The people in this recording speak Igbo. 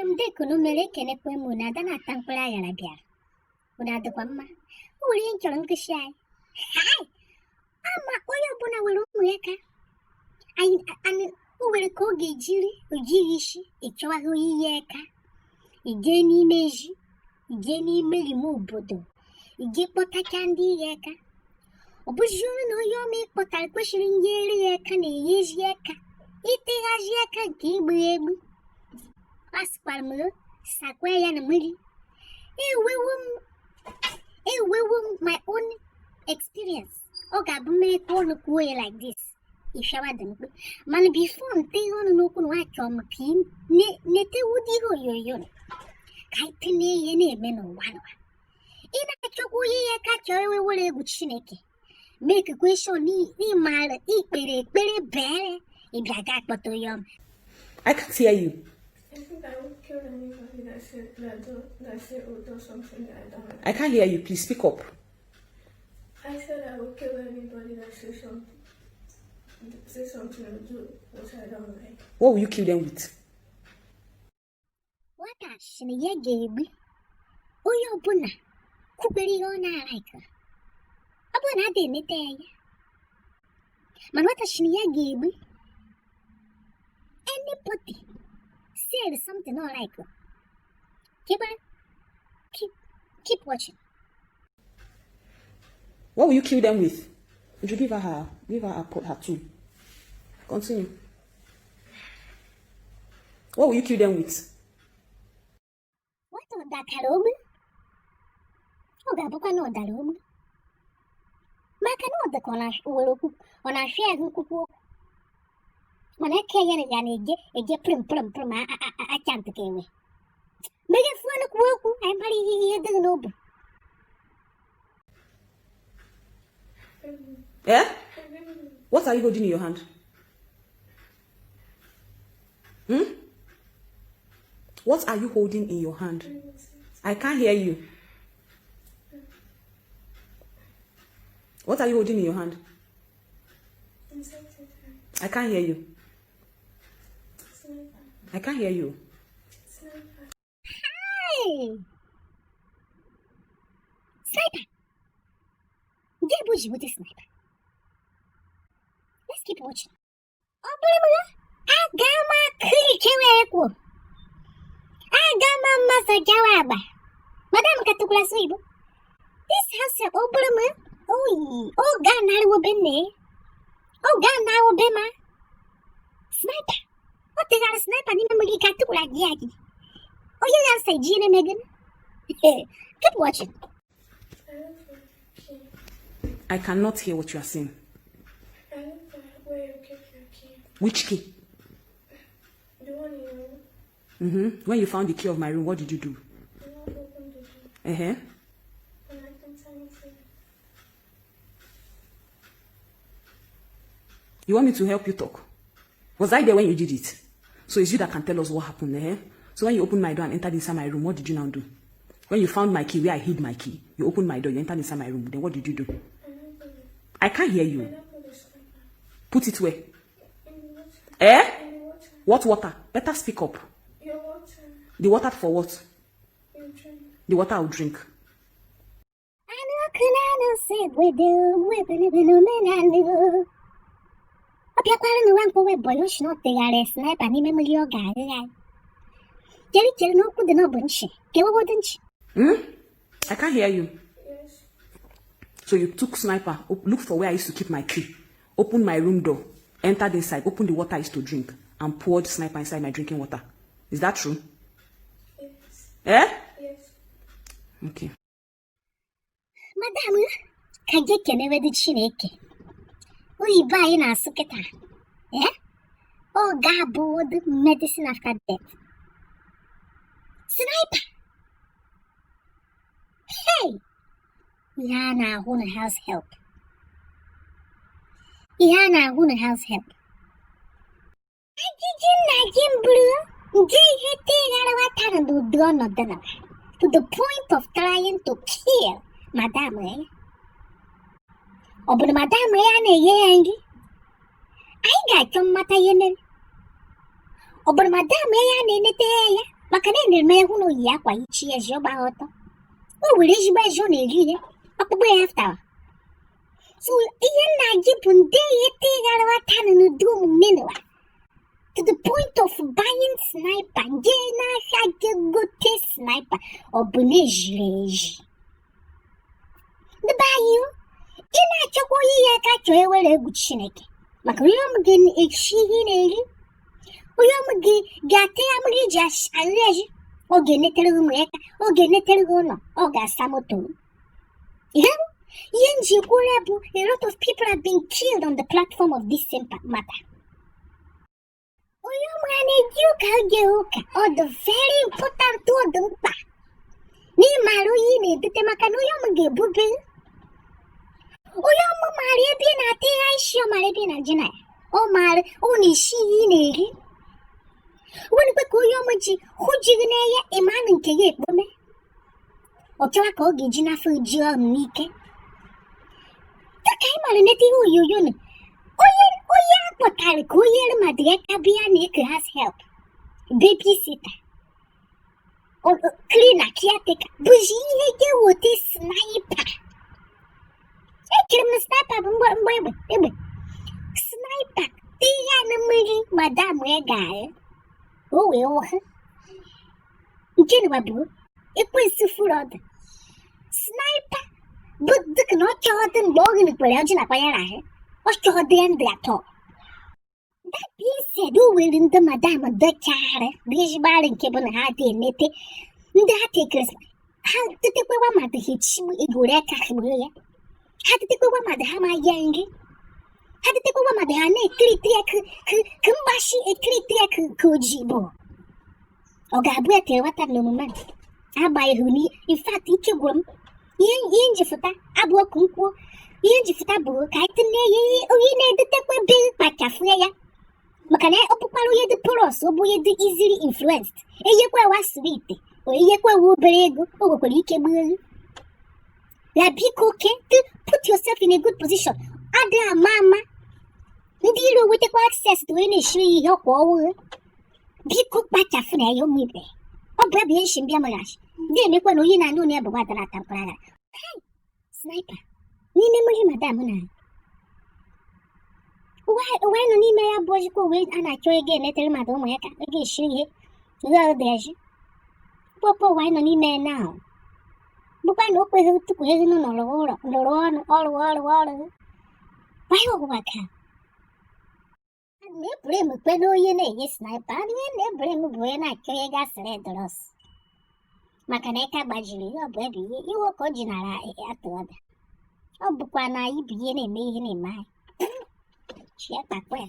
M dịka unu mere, ekenekwe m unu. Ada na-ata mkpụrụ aghara bịara. Unu adịkwa mma? O nwere ihe m chọrọ ngosi anyị. Hai! Ama onye ọbụla nwere ụmụ ya ka anyị anyị o nwere ka ọ ga-ejiri ojighị isi ịchọwaghị onye inye aka ije n'ime ezi, ije n'ime ime obodo, ije kpọtacha ndị inye aka. Ọ bụzi ọrụ na onye ọma ịkpọtara kwesịrị nyere ya aka na-enye ezi aka iteghazi aka nke igbu ya egbu. A sịkwara m sakwa ya na mmiri. Ewewo m my own experience. Ọ ga-abụ mmekọ ọnụ kwuo ya like this, ịfịawa dị mkpu. Mana before m teghe ọnụ n'okwu na achọrọ m ka ị netewudi ihe onyonyo ka anyị tinye ihe na-eme n'ụwa n'ụwa. Ị na-achọkwa onye ya ka chọrọ ewewere egwu Chineke, make question ịmara ikpere ekpere bere ịbịa ga akpọta onye ọma. I can't hear you. I think I would kill anybody that said that do that say or do something that I don't like. I can't hear you. Please speak up. I said I would kill anybody that say something or do what I don't like. What will you kill them with? Nwata sị na ya ga-egbu onye ọbụla kwukwere ihe ọ na-alaika, ọ bụrụ na a da-emete ya ya. Mana nwata sị na ya ga-egbu anybody said something ọ like. Keep on, keep watching. What will you kill them with? You should give her her tool. Continue. What will you kill them with? Nwata ọ dakara ogbu, ọ ga-abụkwa na ọ dara ogbu, maka na ọ dịka ọ nwere okwu ọ na-afịa ahụ nkwukwu okwu, mana eke ya na ya na-eje eje prim prim prim acha ntị ka enwe meghefu ọnụ kwuo okwu, anyị mara ihe dị gị n'obi. Eh? What are you holding in your hand? Hmm? What are you holding in your hand? I can't hear you. What are you holding in your hand? I can't hear you. I can't hear you. Hey! Sniper! Nke bụ ji wute sniper. Let's keep watching. Ọ bụrụ m aga m akụ ike wee kwuo, aga m amasị gawa agba. Madam ka tụkwara asụ Igbo. This house, ọ bụrụ m oyi, ọ ga-anarịwo be nne, ọ ga-anarịwo be ma. Sniper. Ọ tegara sniper n'ime mmiri ka tụkwara gị agị. Onye ya nsị ji na-eme gịnị? Keep watching. I cannot hear what you are saying. I looked for where you keep your key. Which key? The one in your room. When you found the key of my room, what did you do? I opened the door. And I can tell you. You want me to help you talk? Was I there when you did it? So it's you that can tell us what happened, eh? So when you opened my door and entered inside my room, what did you now do? When you found my key, where I hid my key, you opened my door, you entered inside my room, then what did you do? I can't hear you. Put it where? Eh? What water? Better speak up. Your water. The water for what? You drink. The water I'll drink. Anụ ọkụ na-anụ sị egbedo webelebe n'omenala. Ọ bịakwara n'ụwa mkpọwe bọyị oshi na ọ tegharị sniper n'ime mmiri ọ ga-aghịgha. Chere chere n'okwu dị n'ọbụ nchi. Kewegodo nchi. Hmm? I can't hear you. Yes. So you took sniper, looked for where I used to keep my key, opened my room door, entered inside, opened the water I used to drink, and poured sniper inside my drinking water. Is that true? Yes. Eh? Yes. Okay. Madam, ka gị kenewedi Chineke. Oyibo anyị na-asụ kịta. Eh? Ọ ga-abụ the medicine after death. Sniper! Hey! Ihe a na-ahụ na house help. Ihe a na-ahụ na house help. Ajụjụ nna gị mbụrụ nje ihe teghara nwata n'ụdị ọnọdụ na to the point of trying to kill madam ya. Ọ bụ na madam ya na-enye ya nri? Anyị ga-achọ mmata ihe mere. Ọ bụ na madam ya na-enete ya ya Maka na enere m ya hụ na o yi akwa yichi ya ji ọ gbaghị ọtọ. O were ezigbo ezi ọ na-eri ihe ọkpụkpụ ya after. So ihe nna gị bụ ndị ihe teghara aka n'ụdị omume n'ụwa. To the point of buying sniper, jee n'ahịa jee gote sniper, ọ bụ na ejiri eji. Ndị be anyị o, ị na-achọkwa onye ya aka chọọ ewere egwu Chineke maka onye ọmụ gị echi ihe ị na-eri, onye ọmụ gị ga-ata ya mmiri iji arị eji, ọ ga-enetere gị ụmụ ya aka, ọ ga-enetere gị ụlọ, ọ ga-asa moto. Ihe ihe m ji kwuo bụ a lot of people have been killed on the platform of this same matter. Onye ọmụ ya na-eji ụka oge ụka, ọ dị very important, ọ dị mkpa na ị maara onye ị na-edute maka na onye ọmụ ga-ebube. Onye ọmụ maara ebe ị na-ata ihe isi, ọ maara ebe ị na-ajụ na ya, ọ maara ọ na-esi ihe ị na-eri. Wenekwe ka onye ọmụ ji hụ ji gị n'anya, ịmanụ nke ya ekpome ọ chọwa ka ọ ga-eji n'afọ ji ọrụ n'ike. Dịka anyị mara neta ihe onyonyo nụ, onye onye a kpọtara ka onye ere mmadụ ya ka bịa na eke has help, babysitter, cleaner, caretaker, bụzi ihe ga-eweta sniper. Echere m na sniper bụ mgbe mgbe egbe egbe sniper tinye ya na mmiri madam ya ga-ahụ o wee wụha nke nwa bụ ekwensu furu ọdụ. Sniper bụ dịka na ọ chọọ dị mgbe ọ gịnịkwere ọjị nakwa ya rahụ ọ chọọ dị ya ndụ atọ. That being said, o nwere ndị madam dọchara bụ ezigbo arụ nke bụ na ha dị enete ndị ha tekere ha tetekwewa mmadụ ha echigbu egwure aka gbuo ya, ha tetekwewa mmadụ ha ma ya nri, ha tetekwewa mmadụ ha na-ekiriti ya ka mgbashi ekiriti ya ka oji bụ ọ ga-abụ ya tere nwata n'omume agbanyeghị na in fact ike gwụrụ m. Ihe ihe njifụta abụ ọkụ nkwuo, ihe njifụta bụ ka anyị tinye ya ihe onye na-edetekwa ebe kpachafụ ya maka na ọ bụkwara onye dị porous, ọ bụ onye dị easily influenced, enyekwa wa sweet, o enyekwa wa obere ego, o nwekwara ike gbuo ya. Biko ke to put yourself in a good position. Adịghị ama ama ndị iro wetakwa access to onye na-eshiri ya ihe ọkwa ọwụghị. Biko kpachafụ na ya ụmụ ibe, ọ bụ ebe nshi mbịa maghachi ndị emekwa na onye na-anụ na ya bụ nwata na-ata mkpụrụ aghara. Sniper n'ime mmiri madam na ụwa ụwa nọ n'ime ya bụ ozikwa uwe a na-achọ ego enetere mmadụ ụmụ ya ka ego eshiri ihe ihe ọdụ eji pọpọ. Ụwa nọ n'ime ya now bụkwa na o kweghị tupu ego nọ n'ụlọ ụlọ lụrụ ọrụ ọrụ ọrụ ọrụ gbanye ọgwụgwa ka na-ebure m kpe na onye na-enye sniper. Onye na-ebure m bụ onye na-achọ onye gasịrị dros maka na ịka gbajiri ihe ọ bụ ebe ihe iwe ka o ji nara atụ ọda. Ọ bụkwa na anyị bụ ihe na-eme ihe na-eme anyị chi ya kpakwa ya.